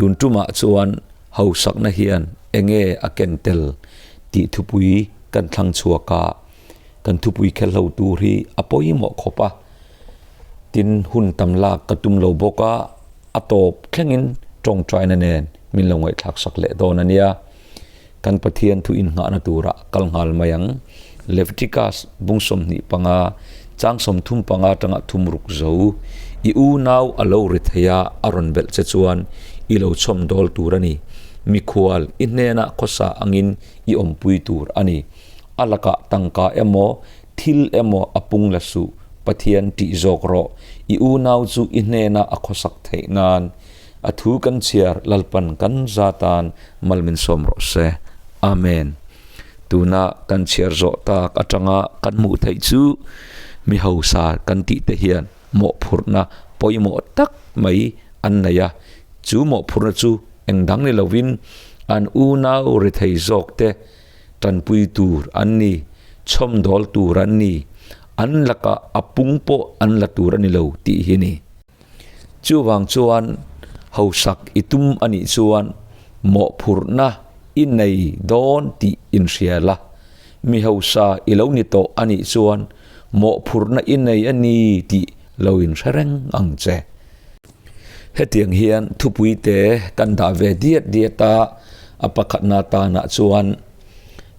Tun tumah chuan hausakna hian enge a ken tel tih thupui kan thlang chhuak a, kan thupui khelhlo tur hi a pawimawh khawp a. Tin, hun tam lak ka tum lo bawk a, a tawp thlengin tawngtaina nen min lo ngaihthlak sak leh dawn a nia. Kan Pathian thu innghahna turah kal nghal mai ang. Leviticus bung 25, chang 35 atanga thum ruk zo, I unau a lo ri thei a, a rawn belh che chuan i lo chhawm dawl tur a ni. Mikhual, i hnenah khawsa angin i awmpui tur a ni. A lakah tangka emaw, thil emaw a pung la suh, Pathian tih zawk rawh. I unau chu i hnena a khawsak theih nan. A thu kan chhiar Lalpan kan za tan mal min sawm rawh se. Amen. Tuna kan chhiar zawh tak atanga kan hmuh theih chu mi hausa kan tih te hian mawhphurhna pawimawh tak mai an nei a. Chu mawhphurhna chu eng dang ni lovin an unau rethei zawk te tanpui tur an ni, chhawmdawl tur an ni, an lakah a pung pawh an la tur a ni lo tih hi a ni. Chuvang chuan hausak i tum a nih chuan mawhphurhna i nei dawn tih inhria la, mi hausa i lo ni tawh a nih chuan mawhphurhna i nei a ni tih lo inhre reng ang che. Hetiang hian thupui te kan dah ve diat diat a, a pakhatna tanah chuan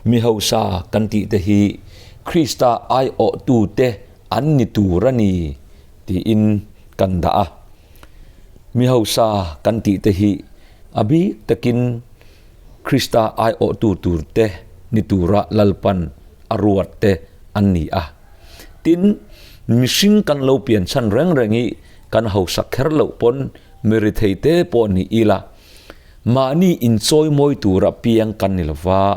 mi hausa kan tih te hi Krista aiawhtute an ni tur a ni. Tiin kan dah a. Mi hausa kan tih te hi a bik takin Krista aiawhtu tur te ni tura Lalpan a ruat te an ni a. Tin, mihring kan lo pian chhan reng reng hi kan hausa kher loh pawn mi rithei te pawh ni ila, mahni inchawimawi tura piang kan ni lova,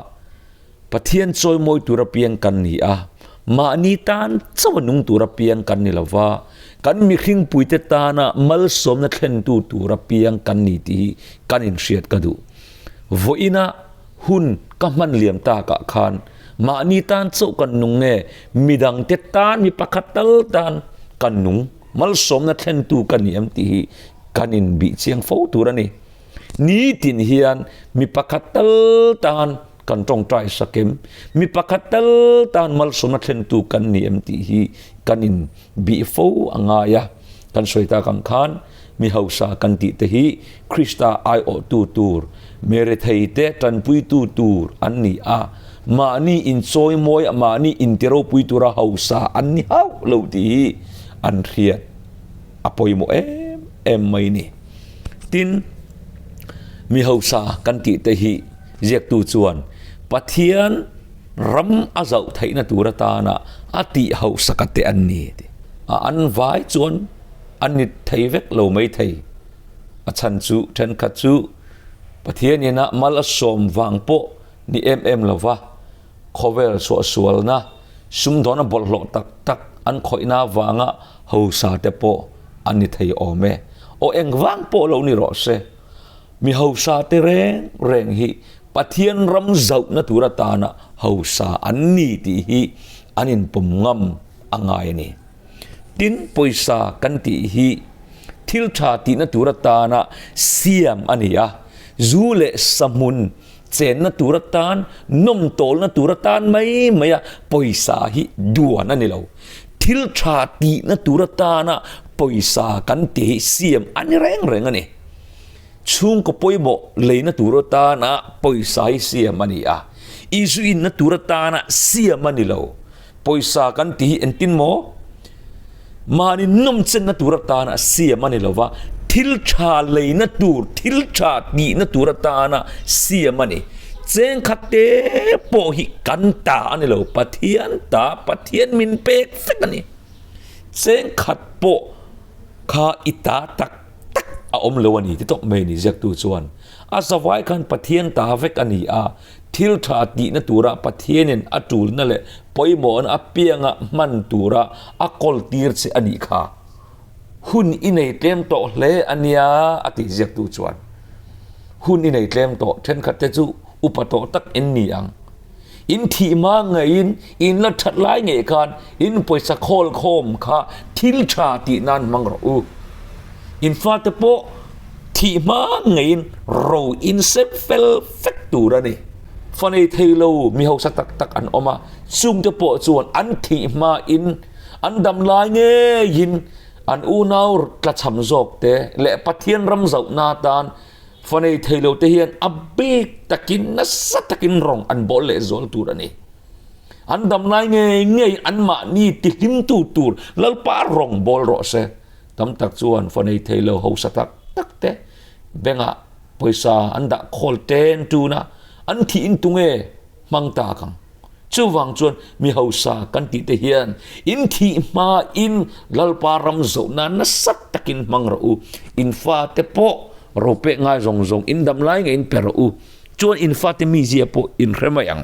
Pathian chawimawi tura piang kan ni a, mahni tan chauh a nung tura piang kan ni lo va, kan mihringpuite tana malsawmna thlentu tura piang kan ni tih hi kan inhriat ka duh. Vawiina hun ka hman liam takah khan mahni tan chauh kan nung nge, midangte tan, mi pakhat tal tan kan nung, malsawmna thlentu ka ni em tih hi kan inbih chiang fo tur a ni. Nitin hian mi pakhat tal tan kan tawngtai sak em? Mi pakhat tal tan malsawmna thlentu kan ni em tih hi kan in bih fo a ngai a. Kan sawi tak ang khan mi hausa kan tih te hi Krista aiawhtu tur, mi rethei te tanpuitu tur an ni a. Mahni inchawimawi a mahni intiropui tura hausa an ni hauh lo tih hi an hriat a pawimawh em em mai ni. Tin, mi hausa kan tih te hi ziaktu chuan Pathian ram a zauh theihna tur atana a tih hausaka te an ni a ti. A an vai chuan an ni thei vek lo mai thei. A chhan chu thenkhat chu Pathian ina mal a sawm vang pawh ni em em lova khawvel suahsualna sumdawna bawlhhlawh tak tak an khawihna avanga hausa te pawh an ni thei awm e. Aw engvang pawh lo ni rawh se, mi hausa te reng reng hi Pathian ram zauhna tur atana hausa an ni tih hi an inpawm ngam a ngai a ni. Tin, pawisa kan tih hi thil tha tihna tur atana siam a ni a, zu leh sahmun chenna tur atan, nawm tawlna tur atan mai mai a pawisa hi duan a ni lo. Thil tha tihna tur atana pawisa kan ti hi siam a ni reng reng a ni. Chhungkaw pawimawh leina tur atana pawisa hi siam a ni a, Isu inna tur atana siam a ni lo. Pawisa kan ti hi engtin maw? Mahni nawm chenna tur atana siam a ni lo va, thil tha leina tur, thil tha tihna tur atana siam a ni. Cheng khat te pawh hi kan ta a ni lo, Pathian ta, Pathian min pek vek a ni. Cheng khat pawh kha i ta tak tak a awm lo a ni ti tawp mai a ni ziaktu chuan. A zavai khan Pathian ta vek a ni a, Thil tha tihna tura Pathianin a tulna leh pawimawhna apianga hman tura a kawltir che a nih kha. Hun i nei tlem tawh hle a nia, a tih ziaktu chuan. Hun i nei tlem tawh thenkhatte chu upa tawh tak in ni ang. In thih hma ngeiin in la that lai ngei khan in pawisa khawl khawm kha thil tha tih nan hmang rawh u. In fate pawh. Thih hma ngeiin ro insem fel vek tur a ni. Fa nei thei lo mi hausa tak tak an awm a, chungte pawh chuan an thih hmain an dam lai ngeiin an unau tlachham zawkte leh Pathian ram zauhna atan fa nei thei lote hian a bik takin nasa takin rawng an bawl leh zual tur a ni. An dam lai ngei ngei anmahni tihlimtu tur Lalpa rawng bawl rawh se. Tam tak chuan fa nei thei lo hausa tak tak te bengah pawisa an dah khawl ten tun a, an thih in tunge hmang tak ang. Chuvang chuan mi hausa kan tih te hian in thih hma in Lalpa ram zohna nasa takin hmang rawh u, in fate pawh ro pek ngai zawng zawng in dam lai ngeiin pe rawh u, chuan in fate mizia pawh in hre mai ang.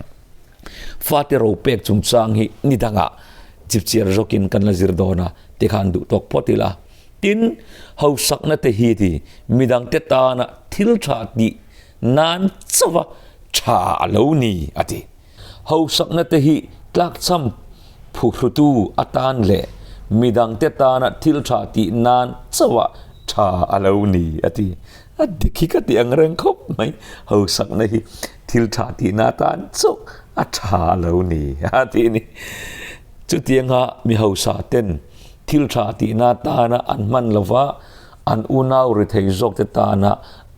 Fate ro pek chungchang hi ni dangah chipchiar zawkin kan la zir dawn a, tikhan duh tawk phawt ila. Tin, hausakna te hi ti midangte tana thil tha tih nan chauha tha a lo ni a ti. Hausakna te hi tlakchham phuhrutu atan leh midangte tana thil tha tih nan chauha tha a lo ni a ti. A dik hi ka ti ang reng khawp mai, hausakna hi thil tha tihna atan chauh a tha a lo ni a tih a ni. Chutianga mi hausa ten thil tha tihna atana an hman lova an unau rethei zawkte tana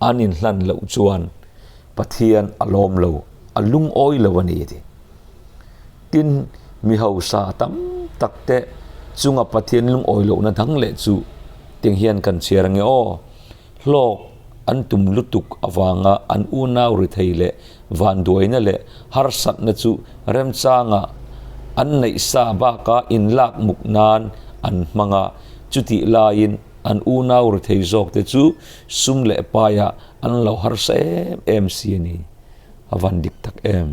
an inhlan loh chuan Pathian a lawm lo, a lungawi lo a ni a ti. Tin, mi hausa tam tak te chunga Pathian lungawi lohna dang leh chu tiang hian kan chhiar ange aw. Hlawk an tum lutuk avanga an unau rethei leh vanduaina leh harsatna chu remchanga an neih sa baka inlak muk nan an hmang a, chutih laiin an unau rethei zawkte chu sum leh paiah an lo harsa em em si a ni. A van dik tak em?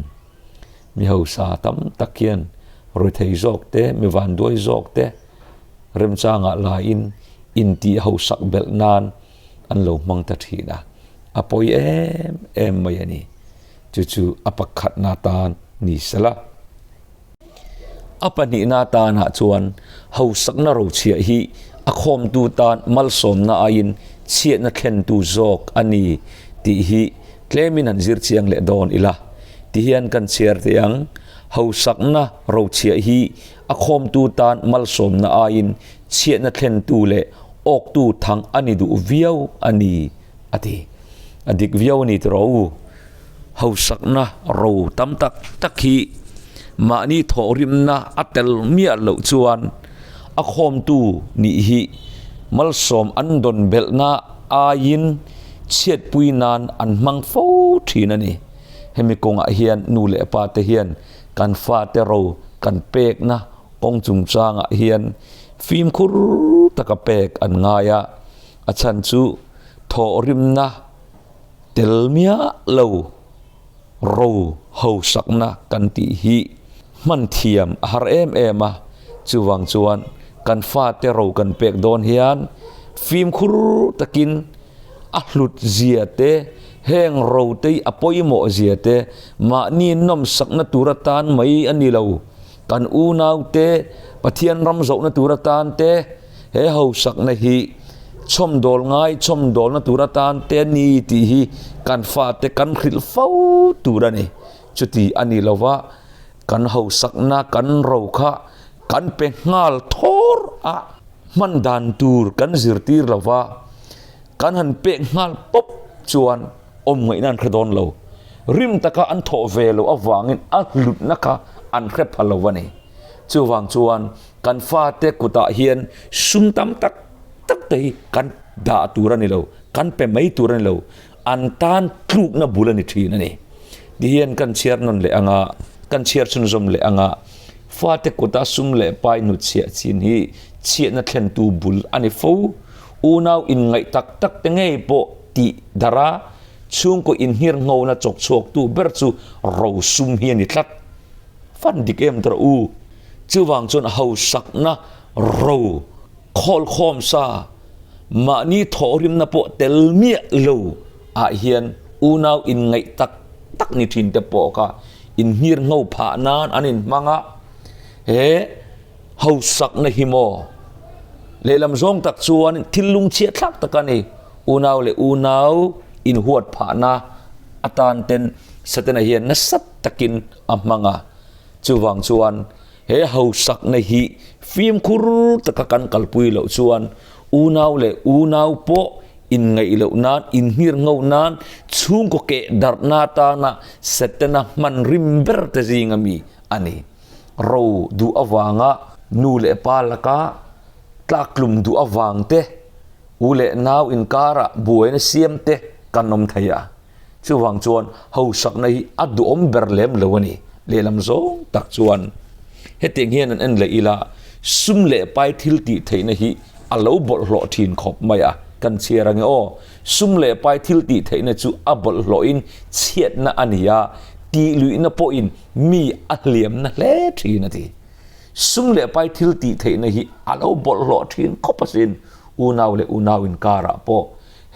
Mi hausa tam tak hian rethei zawkte, mi vanduai zawkte remchangah laiin intih hausak belh nan an lo hmang ta thin a, a pawi em em mai a ni. Chu chu a pakhatna atan ni sela. A pahnihna atanah chuan hausakna rochhiah hi a khawmtu tan malsawmna aiin chhiatna thlentu zawk a ni tih hi tlemin han zir chiang leh dawn ila. Tihian kan chhiar teh ang, hausakna rochhiah hi a khawmtu tan malsawmna aiin chhiatna thlentu leh awktu thang a ni duh viau a ni, a ti. A dik viau a ni tiraw u? Hausakna ro tam tak tak hi mahni thawhrimna a tel miah loh chuan a khawmtu nih hi malsawm an dawn belhna aiin chhiatpui nan an hmang fo thin a ni. Hemi kawngah hian nu leh pa te hian kan fate ro kan pekna kawng chungchangah hian fimkhur taka pek an ngai a, a chhan chu thawhrimna tel miah lo ro hausakna kan tih hi hman thiam a har em em a, chuvang chuan kan fate ro kan pek dawn hian fimkhur takin a hlut zia te, heng ro te hi a pawimawh zia te, mahni nawmsakna tur atan mai a ni lo, kan unau te Pathian ram zawhna tur atan te, he hausakna hi chhawmdawl ngai chhawmdawlna tur atan te a ni tih hi kan fate kan hrilh fo tur a ni. Chuti a ni lova kan hausakna kan ro kha kan pe nghal thawr a, hman dan tur kan zirtir lova kan han pek nghal pawp chuan awm ngaihna an hre dawn lo. Rim taka an thawh ve loh avangin a hlutna kha an hre pha lo a ni. Chuvang chuan kan fate kutah hian sum tam tak tak te hi kan dah tur a ni lo, kan pe mai tur a ni lo, an tan tlukna bul a ni thin a ni. Tihian kan chhiar nawn leh anga, kan chhiar chhunzawm leh anga, fate kuta sum leh pai hnutchhiah chin hi chhiatna thlentu bul a ni fo. Unau inngaih tak tak te ngei pawh tih darh a, chhungkaw inhirnghona chawk chhuaktu ber chu rosum hi a ni tlat. Fan dik em tawh u. Chuvang chuan hausakna ro khawlkhawm sa mahni thawhrimna pawh tel miah lo ah hian unau inngaih tak tak ni thin te pawh kha inhmir ngho phah nan an inhmang a, he hausakna hi maw lehlam zawng tak chuan thil lungchhiat thlak tak a ni. Unau leh unau inhuat phahna atan ten Setana hian nasa takin a hmang a. Chuvang chuan he hausakna hi fimkhur taka kan kalpui loh chuan unau leh unau pawh inngaih loh nan, inhngir ngho nan, chhungkaw keh darhna atana Setana hman rim ber te zinga mi a ni. Ro duh avanga nu leh pa laka tlaktlum duh avang te, u leh nau inkarah buaina siam te kan awm thei a. Chuvang chuan hausakna hi a duhawm ber lem lo a ni. Lehlam zawng tak chuan hetiang hian an en leh ila, sum leh pai thil tih theihna hi a lo bawlhhlawh thin khawp mai a, kan chhiar ange aw. Sum leh pai thil tih theihna chu a bawlhhlawhin chhiatna a ni a, tihluihna pawhin mi a hliamna hle thin a ti. Sum leh pai thil tih theihna hi a lo bawlhhlawh thin khawp asin, unau leh unau inkarah pawh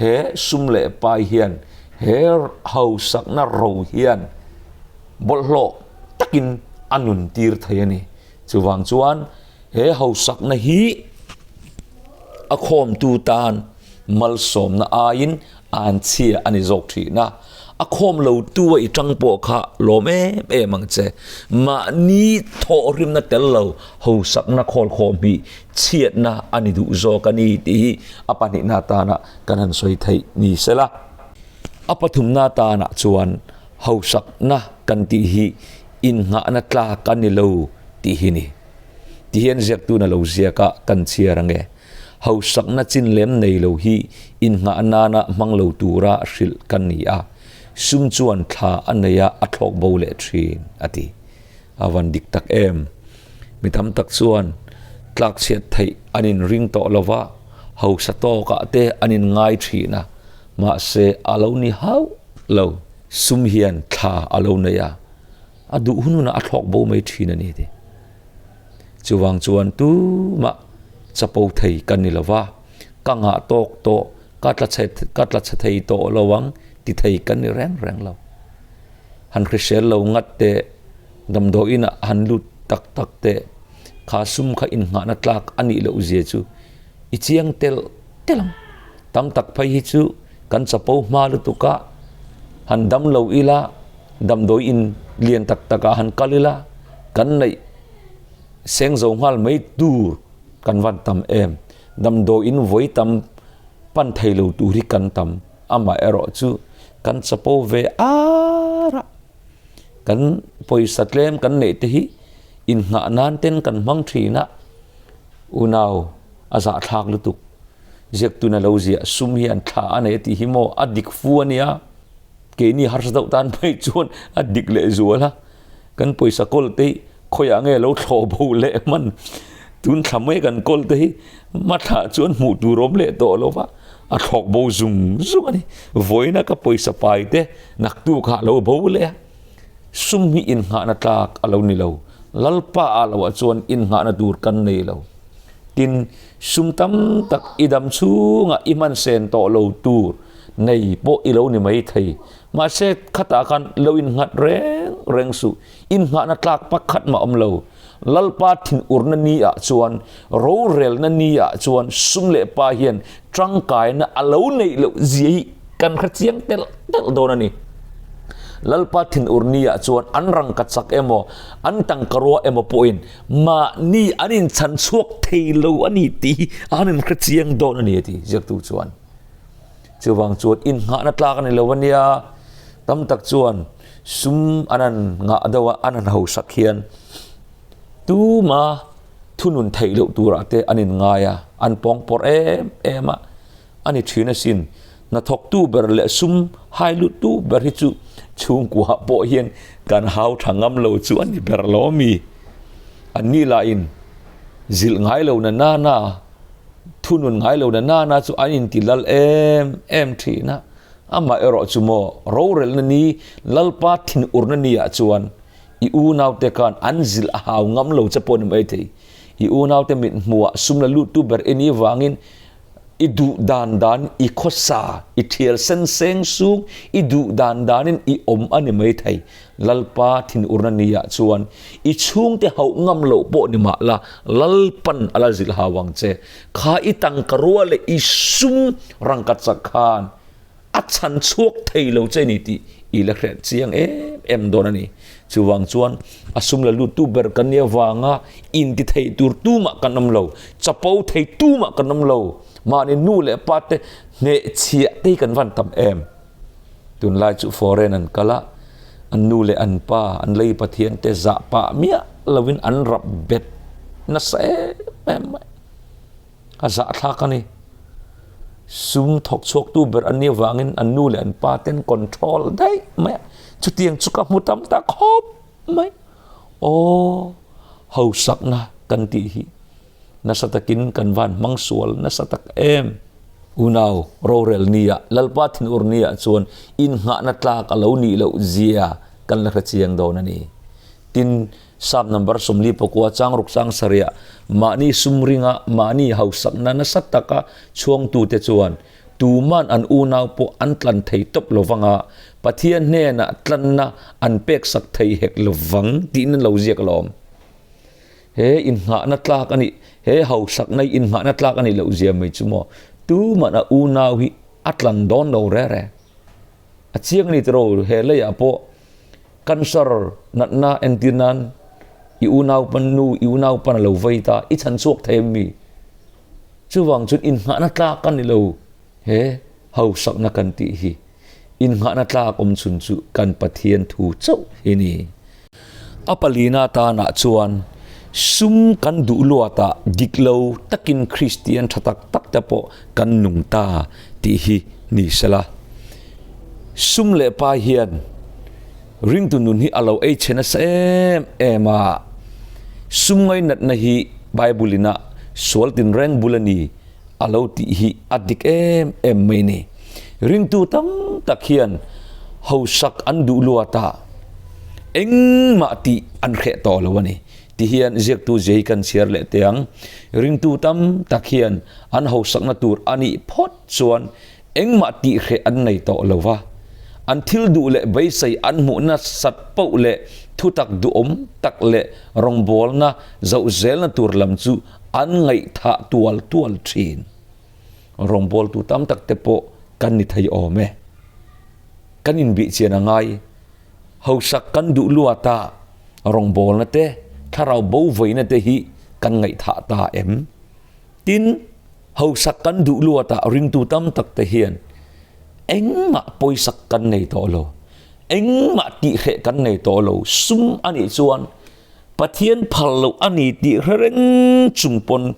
he sum leh pai hian he hausakna ro hian bawlhhlawh takin a nun tir thei a ni. Chuvang chuan he hausakna hi a khawmtu tan malsawmna aiin an chhia a ni zawk thin a, a khawm lo tu a i tang pawh kha lawm em em ang che. Mahni thawhrimna tel lo hausakna khawlkhawm hi chhiatna a ni duh zawk a ni tih hi a pahnihna atana kan han sawi theih ni sela. A pathumna atanah chuan hausakna kan tih hi innghahna tlak a ni lo tih hi ni. Tihian ziaktuna lo ziak a kan chhiar ange. Hausakna chin lem nei lo hi innghah nana hmang lo tura hrilh kan ni a, sum chuan thla a nei a, a thlawk bo leh thin, a ti. A van dik tak em? Mi tam tak chuan tlakchhiat theih an inring tawh lo va, hausa tawkah te an inngai thin a, mahse a lo ni hauh lo. Sum hian thla a lo nei a, a duh hun hunah a thlawk bo mai thin a ni, a ti. Chuvang chuan tumah chapo thei ka ni lo va, ka ngah tawk tawh, ka tla chhe ka tla chhe thei tawh lo ang ti thei ka ni reng reng lo. Han hrisel lo ngat teh, damdawi inah han lut tak tak teh, kha sum kha innghahna tlak a nih loh zia chu i chiang telh telh ang. Tam tak phei hi chu kan chapo hma lutuk a, han dam lo ila, Damdawi in lian tak tak ah han kal ila kan neih seng zo nghal mai tur kan van tam em. Damdawi in vawi tam pan thei lo tur hi kan tam. Amah erawh chu kan chapo ve ar a, kan pawisa tlem kan neih te hi innghah nan ten kan hmang thin a, unau a zahthlak lutuk. Ziaktuna lo ziah sum hian thla a nei a tih hi maw a dik fu a nia. Keini harsa deuh tan phei chuan a dik leh zual a, kan pawisa kawl te hi khawiah nge lo thlawh bo leh hman tun thla mai kan kawl te hi hmathlah chuan hmuh tur awm leh tawh lo va, a thlawk bo zung zung a ni. Vawiina ka pawisa pai te naktuk ah lo bo leh a, sum hi innghahna tlak a lo ni lo, Lalpa ah loah chuan innghahna tur kan nei lo. Tin, sum tam tak i dam chhungah i hman sen tawh lo tur nei pawh i lo ni mai thei. Mahse, khatah khan lo innghat reng reng suh. Innghahna tlak pakhat mah awm lo. Lalpa thinurna ni ah chuan, rorelna ni ah chuan sum leh pa hian tangkaina a lo neih loh zia hi kan hre chiang telh telh dawn a ni. Lalpa thinur ni ah chuan an rangka chak emaw, an tangkarua emaw pawhin mahni an inchhan chhuak thei lo a ni tih hi an inhre chiang dawn a ni a ti ziaktu chuan. Chuvang chuan innghahna tlak a ni lo a nia, tam tak chuan sum an han ngah deuh a, an han hausak hian tuma thunun theih loh turah te an inngai a, an pawngpawrh em em a, a ni thin asin. Hnathawktu ber leh sum hai luttu ber hi chu chhungkuaah pawh hian kan hau tha ngam lo chu a ni ber lo a mi. Anni lahin zilh ngai lo na nana. Thunun ngai lo na nana chu an inti lal em em thin a, amah erawh chu maw rorelna ni Lalpa thinurna ni ah chuan i unaute khan an zilh a hau ngam lo che pawh ni mai thei. I unaute mit hmuhah sum la lut tu ber i nih vangin I duh dan dan i khawsa, i thial sen seng sung, i duh dan danin i awm a ni mai thei. Lalpa thinurna niah chuan i chhungte hauh ngam loh pawh ni mah la, Lalpan a la zilh hau ang che. Kha i tangka rua leh i sum rangkhat chak khan a chhan chhuak thei lo che ni tih i la hriat chiang em em dawn a ni. Chuvang chuan a sum la luttu ber kan nih avanga inti thei tur tumah kan awm lo, chapo thei tumah kan awm lo, mahni nu leh pa te hnehchhiah te hi kan van tam em. Tunlai chu foreign an kal a, an nu leh an pa, an lei Pathian te zah pah miah lovin an rap bet nasa em em mai. A zahthlak a ni. Sum thawk chhuaktu ber an nih avangin an nu leh an pa ten control daih mai a, chutiang chu ka hmu tam ta khawp mai. Aw, hausakna kan tih hi nasa takin kan van hmang sual nasa tak em. Unau rorel nia, Lalpa thinur nia chuan innghahna tlak a lo nih loh zia kan la hre chiang dawn a ni. Tin, Sap number 49 chang ruk chang sarih ah mahni sum ringa mahni hausakna nasa taka chhuangtute chuan tuman an unau pawh an tlan thei tawp lovang a, Pathian hnenah tlanna an peksak thei hek lovang tiin an lo ziak alawm. He innghahna tlak a nih, he hausakna hi innghahna tlak a nih loh zia mai chu maw, tuman a unau hi a tlan dawn lo reh reh. A chiang a ni tiraw, he leiah pawh Cancer natna entir nan i unau pan nu, i unau pan a lo vei ta, i chhan chhuak thei em mi? Chuvang chuan innghahna tlak a ni lo, he hausakna kan tih hi. Innghahna tlak awm chhun chu kan Pathian thu chauh hi ni. A palina tanah chuan sum kan duh luatah dik lo takin Kristian tha tak tak te pawh kan nung ta tih hi ni sela. Sum leh pai hian ringtu nun hi a lo ei chhe nasa em em a, sum ngainatna hi Bible ina sual tinreng bul a ni a lo tih hi a dik em em mai ni. Ringtu tam tak hian hausak an duh luat a, engmah tih an hreh tawh lo a ni. Ti hian ziaktu zia hi kan chhiar leh teh ang. Ringtu tam tak hian an hausakna tur a nih phawt chuan Engmah tih hreh an nei tawh lo va, an thil duh leh beisei an hmuh nasat poh leh thutak duhawm tak leh rawngbawlna zoh zelna tur lam chu an ngaihthah tual tual thin. Rawngbawltu tam tak te pawh kan ni thei awm e. Kan inbihchian a ngai. Hausak kan duh luat a, rawngbawlna te, thlarau bo vaina te hi kan ngaihthah ta em? Tin, hausak kan duh luatah ringtu tam tak te hian engmah pawisak kan nei tawh lo, engmah tihhreh kan nei tawh lo, sum a nih chuan Pathian phal loh a ni tih hre reng chung pawn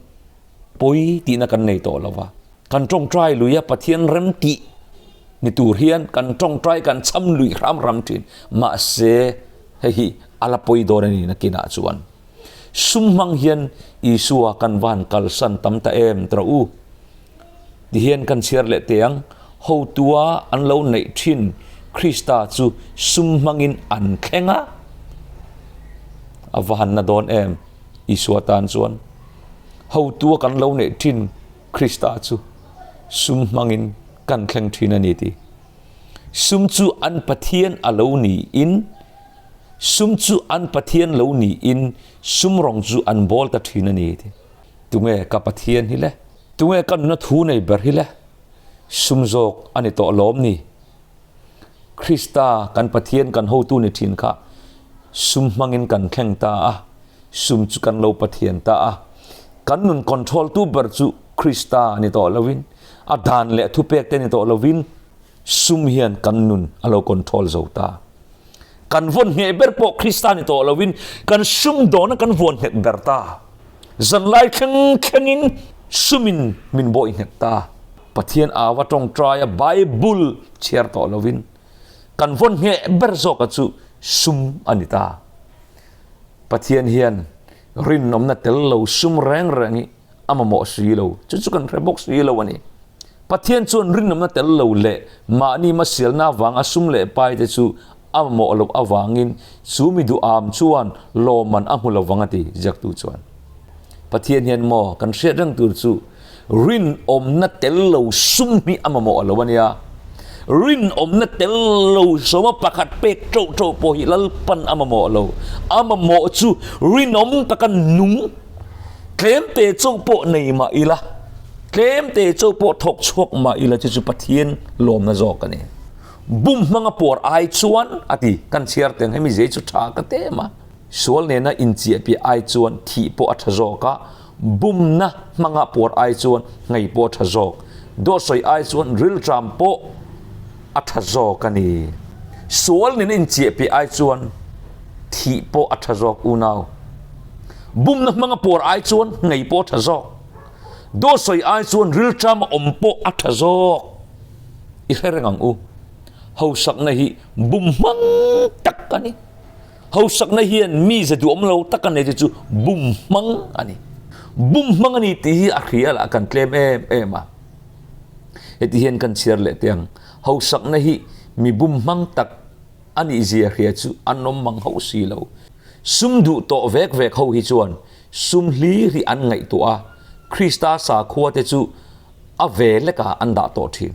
pawi tihna kan nei tawh lo va. Kan tawngtai lui a, Pathian rem tih ni tur hian kan tawngtai kan cham lui hram hram thin. Mahse, hei hi a la pawi dawn a ni nakinah chuan. Sum hmang hian Isua kan van kalsan tam ta em tawh u? Tihian kan chhiar leh teh ang, Hotua an lo neih thin Krista chu sum hmangin an thleng a, a va han na dawn em Isua tan chuan. Hotua kan lo neih thin Krista chu sum hmangin kan thleng thin a ni tih. Sum chu an Pathian a lo niin Sum chu an Pathian lo niin sum rawng chu an bawl ta thin a ni ti. Tunge ka Pathian hi le? Tunge ka nuna thu nei ber hi le? Sum zawk a ni tawh lawm ni? Krista kan Pathian kan hotu ni thin kha sum hmangin kan thleng ta a, sum chu kan lo Pathian ta a. Kan nun control tu ber chu Krista ni tawh lovin, a dan leh thupek te ni tawh lovin, Sum hian kan nun a lo control zo ta. Kan vawn ngheh ber pawh Krista ni tawh lovin kan sum dawna kan vawn nghet ber ta. Zanlai thleng thlengin sumin min bawih nghet ta. Pathian ava tawngtaia Bible chhiar tawh lovin kan vawn ngheh ber zawka chu sum a ni ta. Pathian hian rinawmna tel lo sum reng reng hi a mamawh si lo, chu chu kan hre bawk si lo a ni. Pathian chuan rinawmna tel lo leh mahni hmasialna avanga sum leh pai te chu a mamawh loh avangin chu mi duham chuan lawmman a hmu lo vang a ti, ziaktu chuan. Pathian hian maw kan hriat reng tur chu Rinawmna tel lo sum hi a mamawh lo a nia. Rinawmna tel lo sawma pakhat pek ṭauh ṭauh pawh hi Lalpan a mamawh lo. A mamawh chu rinawm taka nung tlemte chauh pawh nei mah ila, tlemte chauh pawh thawk chhuak mah ila chu chu Pathian lawmna zawk a ni. Bum hmanga puar ai chuan a ti, kan chhiar teng hemi zei chu ṭha ka tem a. Sual nena inchiahpiah ai chuan thih pawh a tha zawk a, bumna hmanga puar ai chuan nghei pawh a tha zawk, dawhsawi ai chuan rilṭam pawh a tha zawk a ni. Sual nena inchiahpiah ai chuan thih pawh a tha zawk unau. Bumna hmanga puar ai chuan nghei pawh a tha zawk, dawhsawi ai chuan rilṭam a awm pawh a tha zawk. I hre reng ang u, hausakna hi bum hmang tak a ni. Hausakna hian mize duhawm lo tak a nei te chu bum hmang a ni. Bum hmang a ni tih hi a hria lah kan tlem em em a. Heti hian kan chhiar leh teh ang, hausakna hi mi bum hmang tak a nih zia hria chu an awm mang hauh si lo. Sum duh tawh vek vek ho hi chuan sum hlir hi an ngaihtuah a, Krista sakhua te chu a ve lekah an dah tawh thin.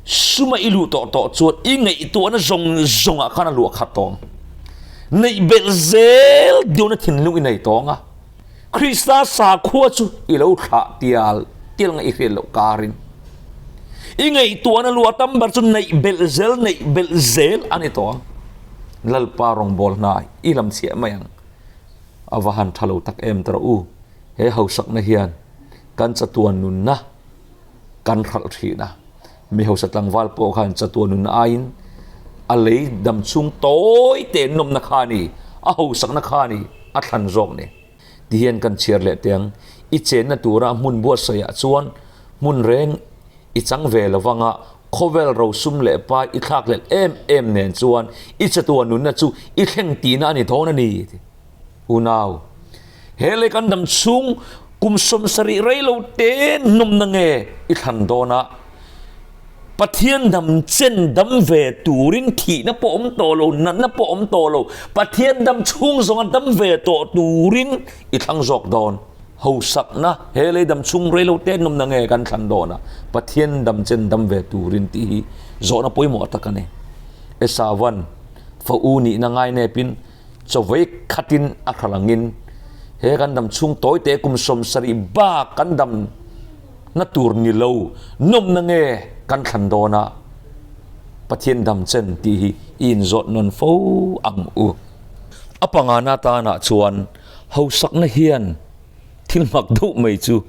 Suma i luh tawh tawh chuan i ngaihtuahna zawng zawngah khan a luah khat tawng. Neih belh zel deuhna thinlung i nei tawng a. Krista sakhua chu i lo thlah tial tial ngaih i hriat loh karin. I ngaihtuahna luah tam ber chu neih belh zel neih belh zel a ni tawng. Lalpa rawngbâwl hna i lam chhiah mai ang. A va han tha lo tak em ta rawh u. He hausakna hian Kan chatuan nunna kan hralh thin a, mi hausa tlangval pawh khan chatuan nunna aiin a lei dam chhung tawi te nawmna kha a ni, a hausakna kha a ni, a thlan zawk ni. Tihian kan chhiar leh teh ang, i chenna tura hmun buatsaihah chuan hmun reng i chang ve lo vanga khawvel rosum leh pai i thlakhlelh em em nen chuan i chatuan nunna chu i thleng tihna a ni dawn a ni. Unau, he lei kan dam chhung kum 70 rei lo te nawmna nge i thlan dawn a? Pathian dam chen dam ve turin thihna pawh awm tawh lo, natna pawh awm tawh lo, Pathian dam chhung zawnga dam ve tawh turin i thlang zawk dawn. Hausakna, he lei dam chhung rei lo te nawmna nge kan thlan dawn a? Pathian dam chen dam ve turin tih hi zawhna pawimawh tak a ni. Esavan fa u nihna ngainepin Chawei khatin a hral angin he kan dam chhung tawite kum 70 bak kan dam na tur ni lo nawmna nge kan thlan dawn a, Pathian dam chen tih hi i inzawt nawn fo ang u. A pangana tanah chuan hausakna hian thil hmak deuh mai chu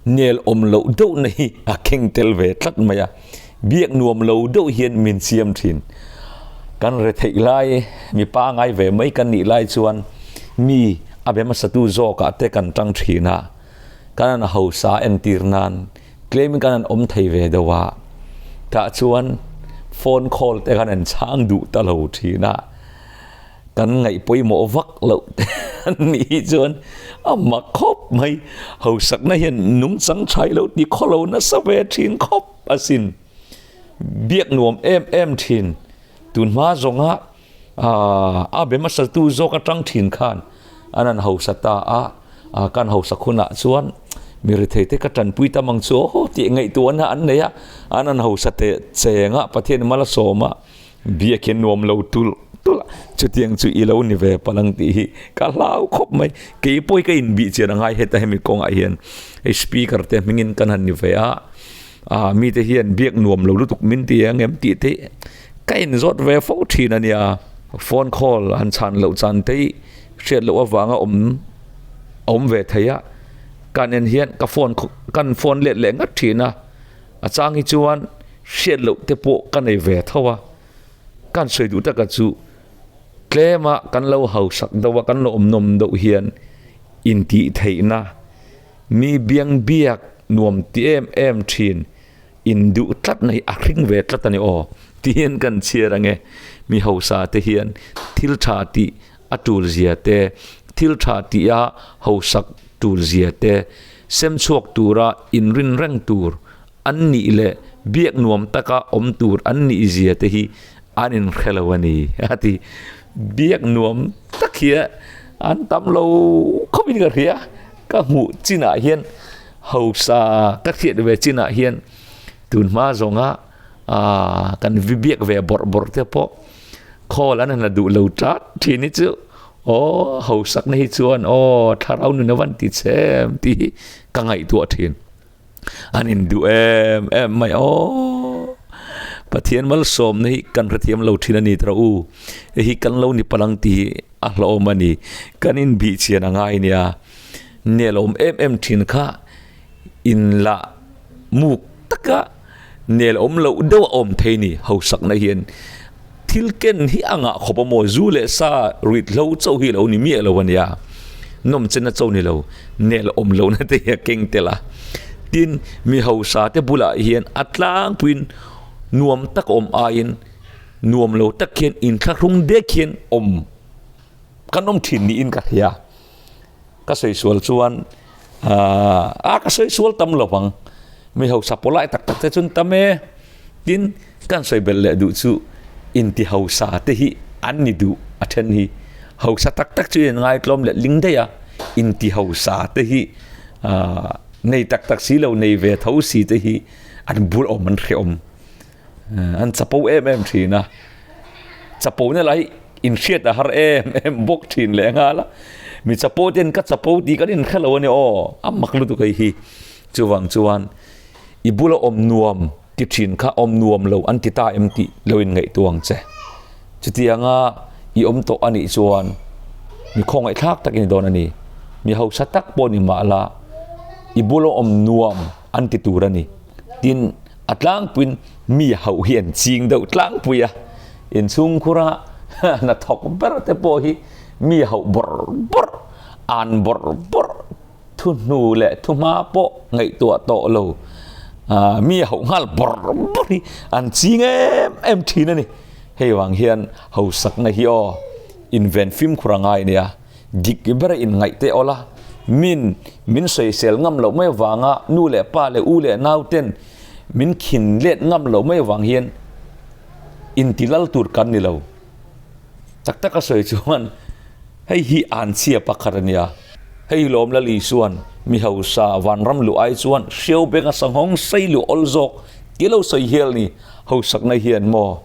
Nel awm loh deuhna hi a keng tel ve tlat mai a, biak nuam lo deuh hian min siam thin. Kan retheih lai, mi pangai ve mai kan nih lai chuan mi a be hmasatu zawkah te kan tang thin a, kan an hausa entir nan tlemin kan an awm thei ve deuh a, tah chuan phone call te kan an chhang duh ta lo thin a. Kan ngaih pawimawh vak loh te an nih hi chuan a mak khawp mai. Hausakna hian nungchang thai lo ti khaw lo nasa ve thin khawp asin. Biak nuam em em thin. Tun hma zawnga a be hmasatu zawk atang thin khan an han hausa ta a, kan hausak hunah chuan mi rethei te ka tanpui tam ang chu aw tih ngaihtuahna an nei a, an han hausa teh cheng a, Pathian mal a sawm a. Biak hian nuam lo tulh tulh a, chutiang chu i lo ni ve palh ang tih hi ka hlau khawp mai. Kei pawh hi ka inbih chian a ngai heta hemi kawngah hian hei speaker te hmingin kan han ni ve a, ah mite hian biak nuam lo lutuk min ti ang em tih te ka inzawt ve fo thin a nia. Phone call han chhan loh chan te hi hriat loh avanga awm a awm ve thei a, kan en hian ka phone kan phone let leh ngat thin a. A chang hi chuan hriat loh te pawh ka nei ve tho a, kan sawi duh taka chu tlema kan lo hausak deuh a, kan lo awm nawm deuh hian intih theihna mi biang biak nuam ti em em thin induh tlatna hi a hring ve tlat a ni aw ti hian kan chhiar ang e. Mi hausa te hian thil tha tih a tul zia te, thil tha tih a hausak tul zia te, sem chhuak tura inrin reng tur an nih leh biak nuam taka awm tur an nih zia te hi an inhre lo a ni a ti. Biak nuam tak hi an tam lo khawpin ka hria, ka hmuh chinah hian. Hausa ka hriat ve chinah hian tun hma zawnga kan vi biak ve bawrh bawrh te pawh call an han la duh lo tat thin hi chu aw hausakna hi chuan aw thlarau nun a van ti che em tih hi ka ngaihtuah thin. An induh em em mai aw. Pathian malsawmna hi kan hrethiam lo thin a ni tawh u. Hei hi kan lo ni palang tih hi a hlauhawm a ni. Kan inbih chian a ngai nia. Nelawm em em thin kha inla muk taka nelawm loh deuh a awm thei ni. Hausakna hian thil ken hi a ngah khawp a maw? Zu leh sa ruihhlo chauh hi a lo ni miah lo a nia. Nawmchenna chauh ni lo. Nel awm lohna te hi a keng tel a. Tin, mi hausa te bulah hian a tlangpuiin nuam tak awm aiin nuam lo tak hian inthlahrung dek hian awm kan awm thin niin ka hria. Ka sawi sual chuan aah ka sawi sual tam lo vang. Mi hausa pawh lai tak tak te chuan tam e. Tin, kan sawi belh leh duh chu inti hausa te hi an ni duh a then hi. Hausa tak tak chu in ngaitlawm leh ling daih a, inti hausa te hi aah nei tak tak si lo nei ve tho si te hi an bul awm an hrehawm. An chapo em em thin a, chapo na lah hi inhriat a har em em bawk thin leh nghal a. Mi chapo ten ka chapo tih kan inhre lo a ni aw, a mak lutuk hei hi. Chuvang chuan i bula awm nuam ti thin kha awm nuam lo an ti ta em tih lo in ngaihtuah ang che. Chutianga i awm tawh a nih chuan mi khawngaihthlak tak i ni dawn a ni. Mi hausa tak pawh ni mah la i bula awm nuam an ti tur a ni. Tin, a tlangpuiin mi hauh hi an ching deuh tlangpui a, inchhungkhura hnathawk ber te pawh hi mi hauh bawrh bawrh, an bawrh bawrh. Thu hnu leh thu hma pawh ngaihtuah tawh lo mi a hauh nghal bawrh bawrh hi an ching em em thin a ni. Hei vang hian hausakna hi aw inven fimkhur a ngai nia, dik bera inngaih te awl a, min min sawisel ngam loh mai avanga nu leh pa leh u leh nau ten min khin let ngam loh mai avang hian intilal tur kan ni lo. Tak tak a sawi chuan hei hi anchhia pakhat a nia. Hei lawm Lal Isuan mi hausa vanram luh ai chuan hriau benga sanghawng sei luh awl zawk ti lo sawi hial ni. Hausakna hian maw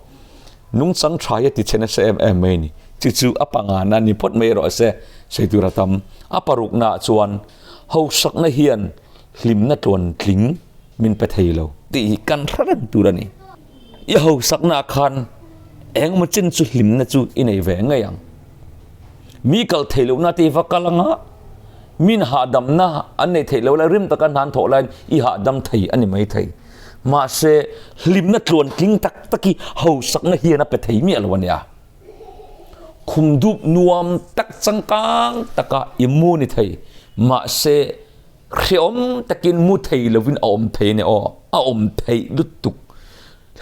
nungchang tha hi a ti chhe nasa em em mai ni. Chu chu a pangana ni phawt mai erawh se sawi tur a tam. A paruknaah chuan hausakna hian hlimna tluan tling min pe thei lo tih hi kan hre reng tur a ni. I hausaknaah khan engemaw chin chu hlimna chu i nei ve ngei ang. Mi kal theih lohna te i va kal anga, min hahdamna an neih theih loh lai rim taka hna an thawh laiin i hahdam thei a ni mai thei. Mahse, hlimna tluan tling tak tak hi hausakna hian a pe thei miah lo a nia. Khum dup nuam tak changkang taka i mu ni thei. Mahse, Hreawm takin mu thei lovin a awm thei a ni aw, a awm theih lutuk.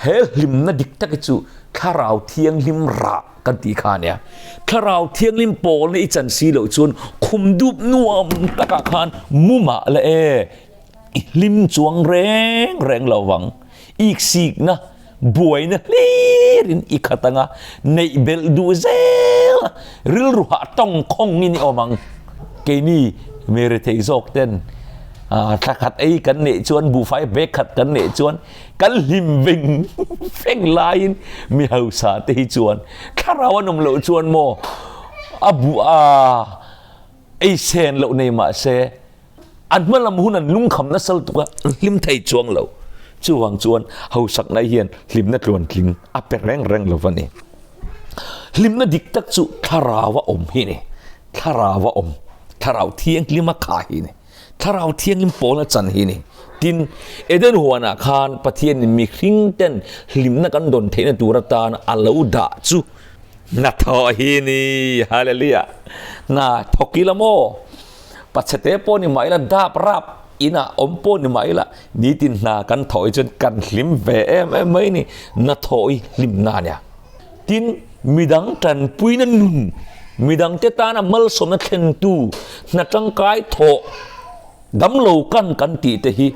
He hlimna dik tak hi chu Thlarau Thianghlim rah kan tih kha a nia. Thlarau Thianghlim pawlna i chan si loh chuan khum dup nuam takah khan mu mah la e, i hlim chuang reng reng lo vang. Iksikna, buaina hlirin i khat anga neih belh duh zel a, rilru hah tawngkhawngin i awm ang. Keini mi rethei zawk ten thla khat ei kan neih chuan buhfai bag khat kan neih chuan kan hlim veng veng laiin mi hausa te hi chuan thlarau an awm loh chuan maw a buh a ei sen loh nei mah se An hma lam hun an lungkham nasa lutuk a, an hlim thei chuang lo. Chuvang chuan hausakna hian hlimna tluantling a pe reng reng lo va ni. Hlimna dik tak chu thlarau a awm hi ni. Thlarau a awm, thlarau thianghlim a kha hi ni. Thlarau thianghlim pawl a chan hi ni. Tin, Eden huanah khan Pathianin mihring ten hlimna kan dawn theihna tur atan a lo dah chu hnathawh hi ni. Hallelujah! Hna thawk ila maw? Pachhete pawh ni mah ila, dap rap inah awm pawh ni mah ila, nitin hna kan thawh hi chuan kan hlim ve em em mai ni. Na thawh hi hlimna a nia. Tin, midang tanpuina nun, midangte tana malsawmna thlentu, hna tangkai thawh, damlo kan kan tih te hi,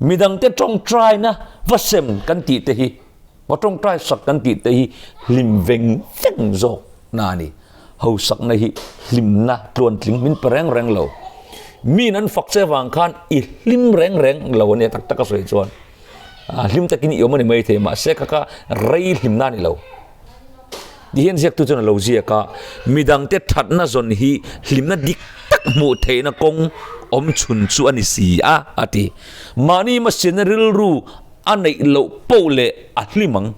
midangte tawngtaina va sem kan tih te hi, Va tawngtai sak kan tih te hi hlim veng veng zawk na a ni. Hausakna hi hlimna tluantling min pe reng reng lo. Miin an fak che vang khan i hlim reng reng lo a nia tak tak a sawi chuan. Hlim takin i awm a ni maithei mahse kha kha rei hlimna a ni lo. Ti hian ziaktu chuan a lo ziak a, midangte thatna zawn hi hlimna dik tak hmuh theihna kawng awm chhun chu a ni si a, a ti. Mahni hmasialna rilru a neih loh poh leh a hlim ang.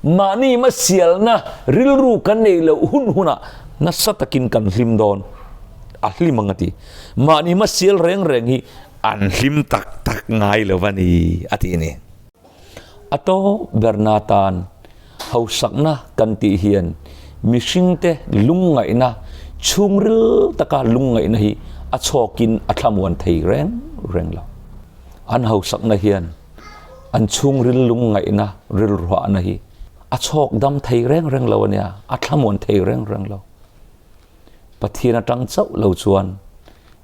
Mahni hmasialna rilru kan neih loh hun hunah nasa takin kan hlim dawn, a hlim ang a ti. Mahni hmasial reng reng hi an hlim tak tak ngai lo a ni, a ti a ni. A tawp berna tan hausakna kan tih hian mihringte lungngaihna, chhungril taka lungngaihna hi a chhawkin a thlamuan thei reng reng lo. An hausakna hian an chhungril lungngaihna, rilruahna hi a chhawk dam thei reng reng lo a nia, a thlamuan thei reng reng lo. Pathian atang chauh lo chuan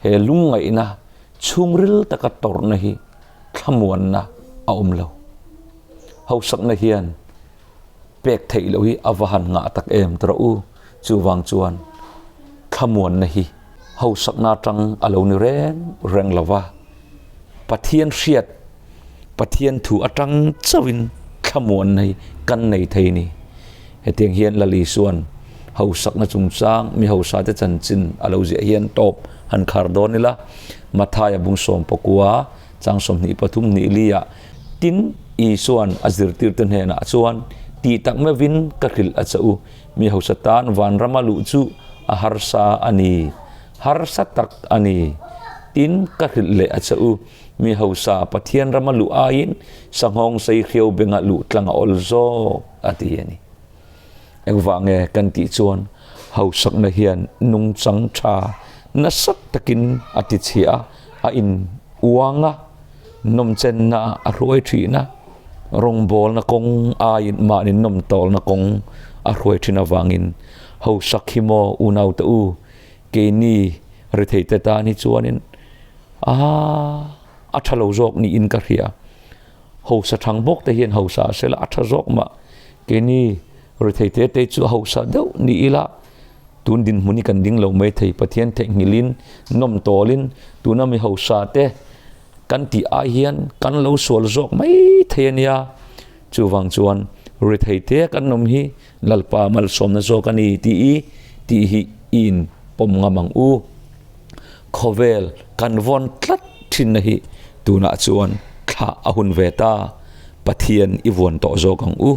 he lungngaihna chhungril taka tawrhna hi thlamuanna a awm lo. Hausakna hian pek theih loh hi a va han ngah tak em tawh u. Chuvang chuan thlamuanna hi hausakna atang a lo ni reng reng lo va, Pathian hriat, Pathian thu atang chauhin thlamuanna hi kan nei thei a ni. Hetiang hian Lali chuan hausakna chungchang mi hausate chanchin a lo ziah hian tawp han khar dawn ila, Mathaia bung 14 chang 23 nih liah tin Isuan a zirtirte hnenah chuan tih tak meuhin ka hrilh a che u, mi hausa tan vanrama luh chu a harsa a ni, harsa tak a ni. Tin ka hrilh leh a che u, mi hausa Pathian rama luh aiin sanghawng sei hriau bengah luh tlang a awl zawk a ti a ni. Engvah nge kan tih chuan hausakna hian nungchang tha nasa takin a ti chhia a, a in uang a, nawmchenna a hruai thin a, rawngbawlna kawng aiin mahni nawmtawlna kawng a hruai thin avangin hausak hi maw unaute u keini retheite tan hi chuanin a tha lo zawk niin ka hria. Hausa thang bawk te hian hausa a sela a tha zawk mah. Keini rethei te te chu hausa deuh ni ila tun dinhmun hi kan ding lo mai thei. Pathian theihnghilhin nawm tawlin tuna mi hausa te kan tih ai hian kan lo sual zawk mai thei a nia. Chuvang chuan rethei te kan awm hi Lalpa malsawmna zawk a ni tih i tih hi i in pawm ngam ang u. Khawvel kan vawn tlat thinna hi tunah chuan thlah a hun ve ta, Pathian i vuan tawh zawk ang u.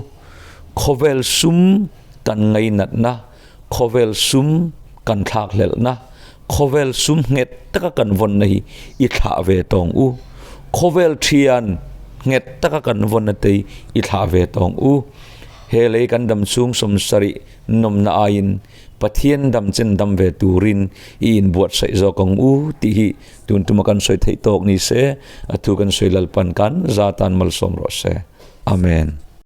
Khawvel sum kan ngainatna, khawvel sum kan thlakhlelhna, khawvel sum nghet taka kan vawnna hi i thlah ve tawng u. Khawvel thian nghet taka kan vawnna te hi i thlah ve tawng u. He lei kan dam chhung 70 nawmna aiin Pathian dam chen dam ve turin i inbuatsaih zawk ang u tih hi tun tuma kan sawi theih tawk ni se, a thu kan sawi Lalpan kan za tan malsawm rawh se. Amen.